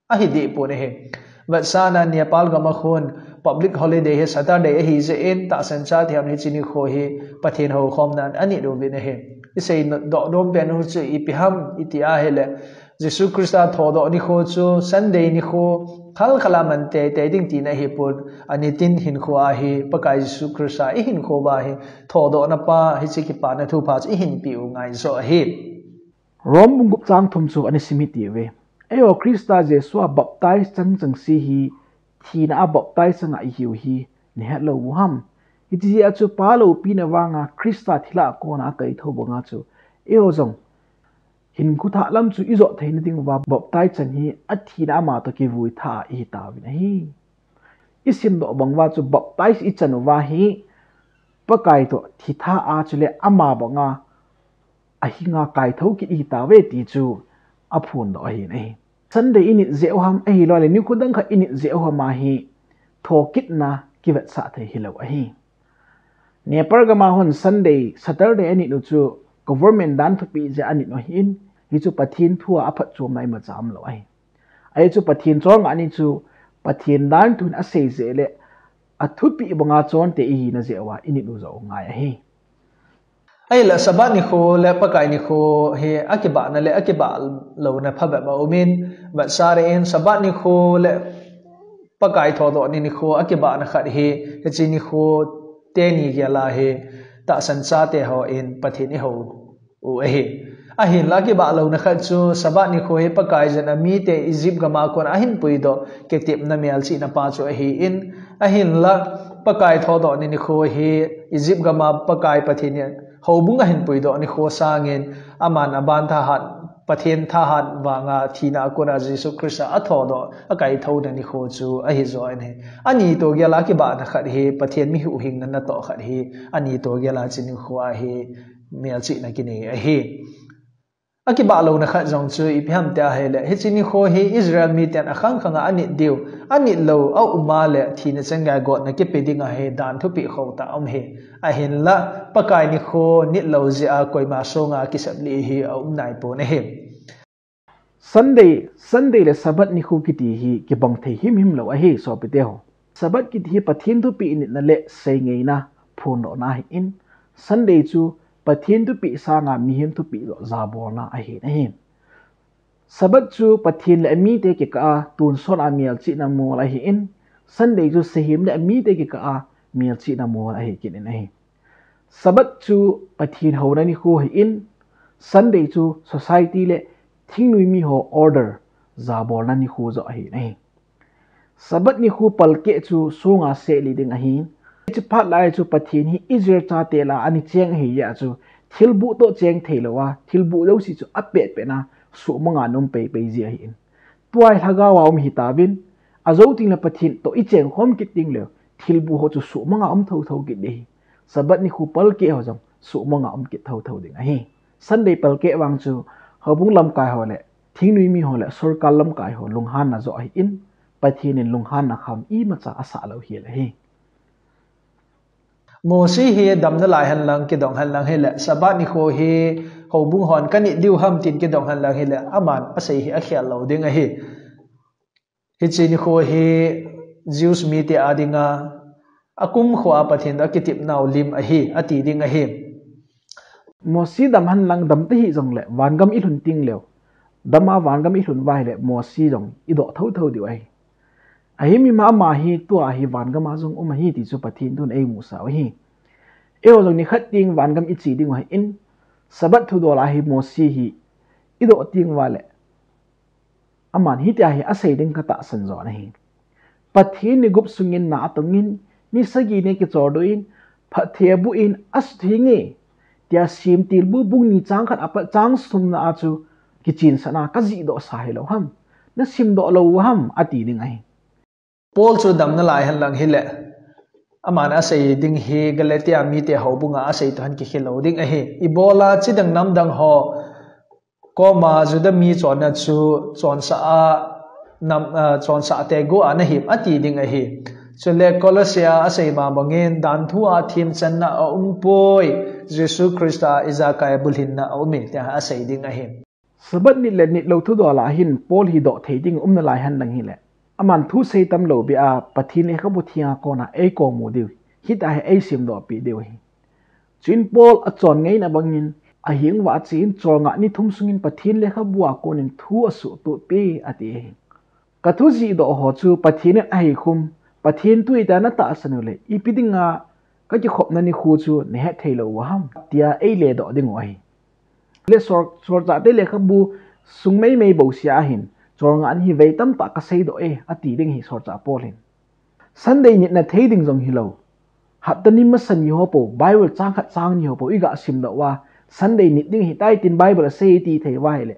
ahi dehpon ahi. Vetsahna Nepal gam a khun public holiday hi Saturday ahi jeh in tahsan chate hon hiche nikho hi Pathen houkhomna in anit uvin ahi. Isei doh nom pen u chu ipi ham iti ahile, Jesu Christa thodoh nikho chu Sunday nikho khalkhal a man teitei ding tina ahipon, anitin hinkho a hi Pakai Jesu Christa ihinkho uva hi thodohna pa hiche kipana thupha chu ihin peh u ngai joh ahi. Rome bung gup chang thum chu ana sim hitiuve. Eiho Christa Jesu a baptize chang chengse hi thina a baptize chang a ihiu hi nahet lou u ham? Hitia chu Pa loupina vanga Christa thilha a kona akaithou banga chu eiho jong hinkho thah lam chu ijot theina ding uva baptize chan hi athina ama toh kivui thah a ihi tauvin ahi. Isimdoh bang uva chu baptize ichan uva hi Pakai toh thitha a chule ama banga ahinga kaithou kit ihi tauve ti chu aphondoh ahi nahi. Sunday init jeh u ham ahilou le nikho dang khat init jeh u ham a hi thokitna kivetsah thei hilou ahi. Nepal gam a hon Sunday, Saturday anit u chu government dan thupeh jeh a anit u ahin, hichu Pathen thu a aphatchomna imacha umlou ahi. Ahi chu Pathen cholngah ni chu Pathen dan thu in asei jeh le athupeh banga chonte ihina jeh uva init u joh u ngai ahi. Ahinlah Sabbath nikho le Pakai nikho hi akibahna le akibah louna phabep aumin, vetsahna in Sabbath nikho le Pakai thodoh ni nikho akibahna khat hi, hiche nikho teni gel a hi tahsan chate hon Pathen ihou u ahi. Ahinlah akibah louna khat chu Sabbath nikho hi Pakai jin amite Egypt gam a kon ahin puidoh kitepna melchihna pa chu ahin, ahinlah Pakai thodoh ni nikho hi Egypt gam a Pakai Pathen in houbung ahin puidoh nikho sangin aman aban thahat, Pathen thahat vanga thina a kona Jesu Christa athodoh akaithouna nikho chu ahi joh in ahi. Ani toh gel a kibahna khat hi Pathen mi huhhingna natoh khat hi ani toh gel a hiche nikho a hi melchihna kinei ahi. Akibah louna khat jong chu ipi ham tia ahile, hiche nikho hi Israel miten akhang khang a anit diu, anit lou aum a le thina changei a gotna kipe ding ahi dan thupeh khauh tah aum ahi. Ahinlah Pakai nikho nit lou jeh a koima songa kisep lih hi aum naipon ahi. Sunday, Sunday le Sabbath nikho kiti hi kibang thei himhim lou ahi, sopite ho. Sabbath kiti hi Pathen thupeh nitna le seingaina phondohna ahin, Sunday chu Pathen thupeh sanga mihem thupeh joh jabolna ahi nahi. Sabbath chu Pathen le amite kikah a tonsot a melchihna mol ahin, Sunday chu sahem le amite kikah a melchihna mol ahi kit in ahi. Sabbath chu Pathen houna nikho ahin, Sunday chu society le thingnoi miho order jabolna nikho joh ahi nahi. Sabbath nikho palkeh chu songa seh lih ding ahin, hiche phat lai chu Pathen hi Israel chate lah a ana cheng ahi jeh a chu thilbuh toh cheng thei lou a, thilbuh jouse chu apet pet na suhmang a ana um pei pei ji ahin. Tua hi lhagao a um hitauvin, ajou teng le Pathen toh icheng khom kit teng le thilbuh ho chu suhmang a um thotho kit ding ahi. Sabbath nikho palkeh ho jong suhmang a um kit thotho ding ahi. Sunday palkeh vang chu houbung lamkai ho le thingnoi miho le sorkar lamkai ho lunghanna joh ahin, Pathen in lunghanna kham imacha asah lou hel ahi. Mosi hi damna lai henlang kidong henlang hile, Sabbath nikho hi houbung hon kanit diu ham tin kidong henlang hile, aman asei hi akhel lou ding ahi. Hiche nikho hi Jews mite a dinga akumkho a Pathen toh akitepnau lim ahi, ati ding ahi. Mosi dam henlang dam tahih jongle, vangam ilhun tengleh, dam a vangam ilhun uva ahile, Mosi jong idoh thotho diu ahi. Ahin ama hi tua hi vangam a jong um ahi ti chu Pathen thun eimusah u ahi. Eiho jong nikhat teng vangam iche diu ahin, Sabbath thudol a hi Mosi hi idoh teng uva le, aman hitia hi asei ding katahsan jo ahi. Pathen ni gup sungin na atongin, ni sagi ni kichordoh in, phatthei abuh in, asutheng e, tia Semtilbu bung ni chang khat apat chang thumna a chu kichensahna kajihdoh sa hilou ham, nasimdoh lou u ham, ati ding ahi. Paul chu dam nalai henlang hile, aman asei ding hi Galatia mite houbunga asei toh hin kikhel lou ding ahi. Ibola chidang namdang ho koma Juda mi chonna chu chonsah a nam, ah, chonsah te go ana him ati ding ahi. Chule Colossae a asei ma bangin, danthu a themchanna aumpoi, Jesu Christa ijakai bulhinna aume, tia asei ding ahi. Sabbath nit le nitlou thudol a hin Paul hi doh thei ding um nalai henlang hile, aman thusei tamlou beh a Pathen lekhabu theng a kona eikomu diu, hitia hi eisimdoh peh diu ahi. Chuin Paul achon ngaina bangin, aheng uva achen cholngah ni thum sungin Pathen lekhabu a konin thu asuhtoh peh e, ati ahi. Kathujihdoh ho chu Pathen in aheikhum, Pathen thu itia natahsan uleh, ipi dinga kakikhopna nikho chu nahet thei lou u ham, tia eiledoh diu ahi. Le sol, solchahte lekhabu sung maimai bouseh a hin, cholngah ni hi vei tamtah kaseidoh e, ati ding ahi solchah Paul hin. Sunday nit nathei ding jong hilou, hapta ni masa ni ho pou, Bible chang khat chang ni ho pou iga simdoh uva, Sunday nit ding ahitai tin Bible asei iti thei uva ahile,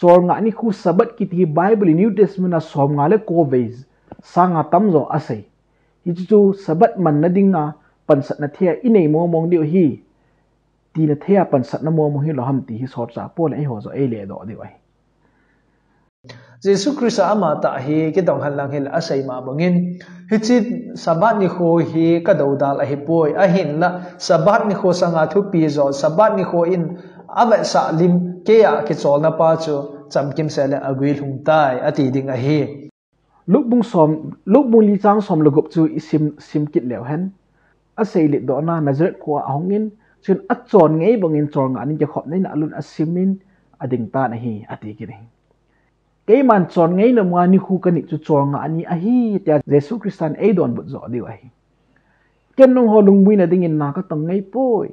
cholngah nikho Sabbath kiti hi Bible New Testament a somnga le ko vei sanga tamjo asei. Hichu chu Sabbath manna dinga pansatna thei a inei mongmong diu ahi, tina thei a pansatna mongmong hilou ham ti hi solchah Paul in eiho joh eiledoh diu ahi. Jesu Christa amatah hi kidong henlang hile asei ma bangin, hiche Sabbath nikho hi kadoudal ahipoi, ahinla Sabbath nikho sanga thupi jo, Sabbath nikho in avetsah lim, keija kicholna pa chu chamkimsel le aguilhung tai, ati ding ahi. Luke bung som, Luke bung li chang som le gup chu isim, sim kit leu hen. Asei letdohna Nazareth khoa ahungin, chuin achon ngai bangin cholngah ni kikhopna in alun asimin ading tan ahi, ati kit ahi. Keiman chon ngai nom a nikho kanit chu cholngah ni ahi, tia Jesu Christan eidonbut joh diu ahi. Ken nangho lungmuina dingin na katong ngai poi.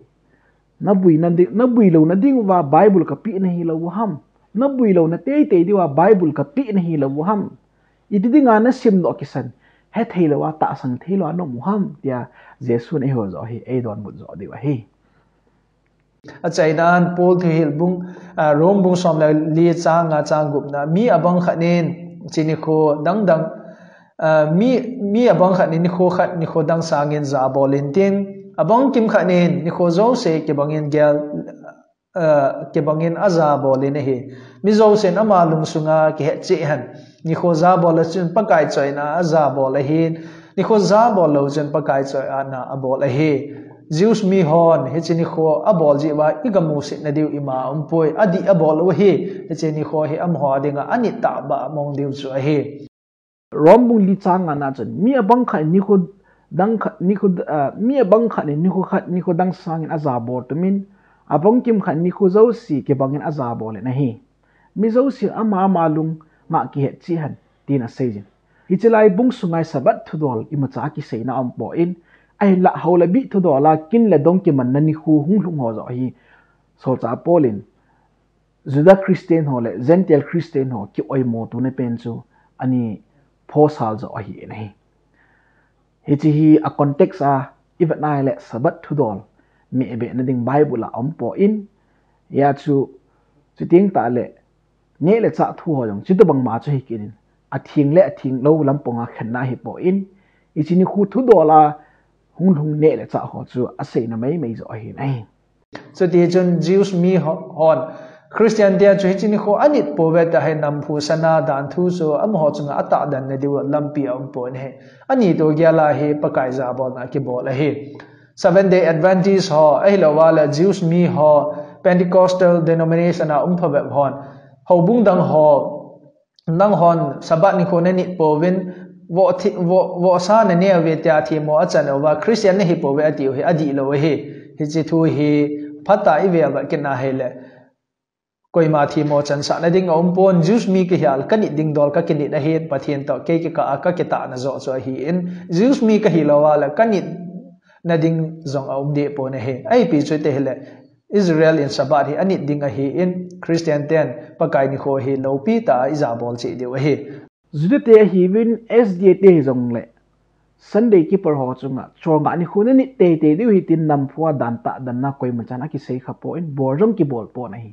Nabuina di-, nabuilouna diuva Bible kapeh nahi lou u ham. Nabuilouna teitei diuva Bible kapeh nahi lou u ham. Iti dinga nasimdoh kisan, hethei louva tahsan thei louva naum u ham, tia Jesun eiho joh hi eidonbut joh diu ahi. Achaina a Paul thuhil bung, ah, Rome bung som le li chang nga chang gupna, mi abang khat in hiche nikho dangdang, ah, mi, mi abang khat in nikho khat nikho dang sangin jabol intin, abang kim khat in nikho jouse kibangin gel, ah, kibangin ajabol in ahi. Mi jousen ama lungsunga kihetcheh hen. Nikho jabol a chun Pakai choina ajabol ahin, nikho jabol lou chun Pakai choina abol ahi. Jews mihon hiche nikho abol jeh uva igamusetna diu ima umpoi, adih a abol u ahi. Hiche nikho hi amaho dinga anit tahbeh mong diu chu ahi. Rome bung li chang nga na chun, mi abang khat in nikho dang khat, nikho, ah, mi abang khat in nikho khat nikho dang sangin ajabol tumin, abang kim khat in nikho jouse kibangin ajabol in ahi. Mi jousen ama ama lung ngah kihetcheh hen, tin aseijin. Hiche lai bung sunga Sabbath thudol imacha kiseina aumpon, ahinlah houlabih thudol a kin le dong kimanna nikho hunglhung ho joh hi, solchah Paul in Juda Christian ho le Gentile Christian ho ki-oimo tuna pen chu ani phosal joh ahi in ahi. Hiche hi a context a ivet na ahile Sabbath thudol mehbehna ding Bible a aumpon, hijeh chun, chuteng tahle neh le chah thu ho jong chutobang ma chu hikit in, atheng le atheng lou lampang a khenna ahipon, hiche nikho thudol a hunglhung neh le chah ho chu aseina maimai joh ahi in ahi. Chutichun Jews mi ho-, hon, Christian te chu hiche nikho anit pouve tia hi namphu sana danthu chu amaho chunga atahdanna diu lampi aumpon ahi. Anit u gel a hi Pakai jabolna kibol ahi. Seventh Day Adventist ho, ahilouva le Jews mi ho, Pentecostal denomination a um phabep hon, houbung dang ho, Nanghon Sabbath nikho nanit pouvin, voh thi-, voh, vohsa nanei uve tia themmo achan uva, Christian nahi pouve atiu hi adihlou ahi. Hiche thu hi phatah a ivel vet kit na hile, koima themmo chansah nading aumpon, Jews mi kahi a le kanit ding dol kakinit ahi, Pathen toh kei kikah a kakitahna joh chu ahin, Jews mi kahilou a le kanit nading jong aum deh pon ahi. Ahipi chu iti hile, Israel in Sabbath hi anit ding ahin, Christian ten Pakai nikho hi loupi tah a ijabol cheh diu ahi. Juda te ahiuvin S D A te hijongle Sunday keeper ho chunga cholngah nikho nanit teitei diu ahi tin namphu a dan tahdanna koimachan akisei khapon, bol jong kibol pon ahi.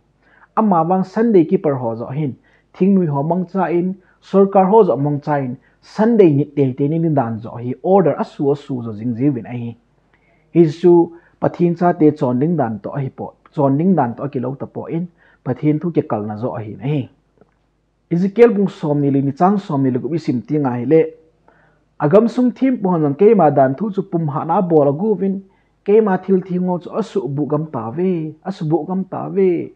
Amavang Sunday keeper ho joh hin, thingnoi ho mangchan, sorkar ho joh mangchan, Sunday nit teitei nading dan joh hi order asu asu jo jing jiuvin ahi. Hichu Pathen chate chonding dan toh ahipoi, chonding dan toh akilou tapon, Pathen thu kikalna joh ahin ahi. Ezekiel bung somni le ni chang somni le gup isim teng ahile, agamsung thempu hon jong keima danthu chu pumhatna abol agouvin, keima thil theng ho chu asuhbuh gam tauve, asuhbuh gam tauve.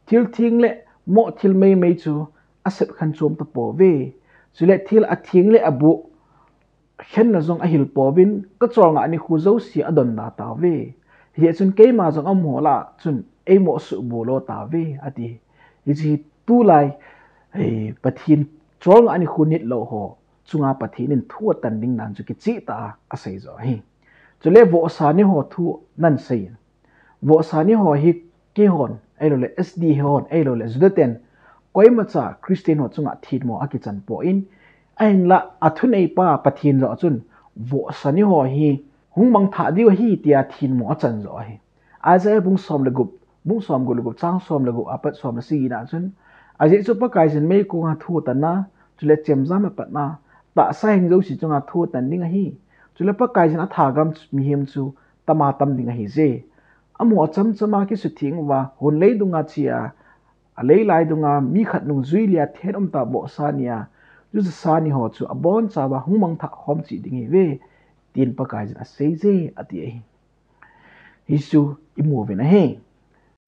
Thil theng le moh thil meimei chu asep khen chom tapouve. Chule thil atheng le abuh khenna jong ahil pouvin, kacholngah nikho jouse adonda tauve. Hijeh chun keima jong amaho lah a chun eimoh suhbuh lou tauve, ati. Hiche hi tulai, eh, Pathen cholngah nikho nitlou ho chunga Pathen in thu atan ding dan chu kicheh tah a asei joh ahi. Chule vohsa ni ho thu nan sei in. Vohsa ni ho hi keihon, ahilouleh S D A hon, ahilouleh Juda ten, koimacha Christian ho chunga themmo akichan pon, ahinlah athuneipa Pathen joh chun, vohsa ni ho hi hung mangthah diu ahi tia themmo achan joh ahi. Isaiah bung som le gup, bung som gup le gup, chang som le gup apat som le sagi na chun, ajeh chu Pakaiyin meikonga thu atanna, chule chemjam apatna, tahsa hing jouse chunga thu atan ding ahi. Chule Pakaiyin athagam mihem chu tama tam ding ahije. Amaho chamchama kisutheng uva, hun lei dunga chea, alei lai dunga mi khat nungjui lia then umtah vohsa nia, jutasa ni ho chu abonchauva hung mangthah khom cheh ding ahiuve, tin Pakaiyin aseije, ati ahi. Hichu imu uvin ahi.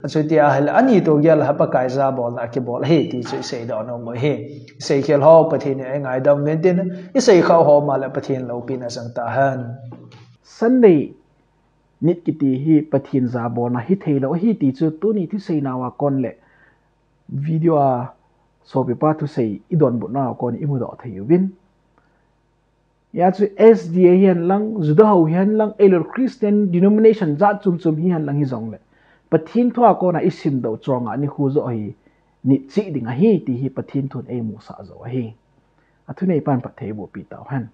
Chuti ahile, ani toh gel a Pakai jabolna akibol ahi, ti chu isei doh nom u ahi. Isei khel ho Pathen in eingaidam uvin tin, isei khah ho ma le Pathen loupina jang tahen. Sunday nit kiti hi Pathen jabolna hitheilou ahi ti chu tuni thusei nauva kon le video a sopipa thusei idonbut nauva kon imudoh thei uvin. Hia chu S D A hihen lang, Juda ho hihen lang, ahilouleh Christian denomination jat chom chom hihen lang hijongle, Pathen thua kona isimdoh cholngah nikho joh hi nit cheh ding ahi ti hi Pathen thun eimusah joh ahi. Athuneipan phatthei eiboh pi tauhen.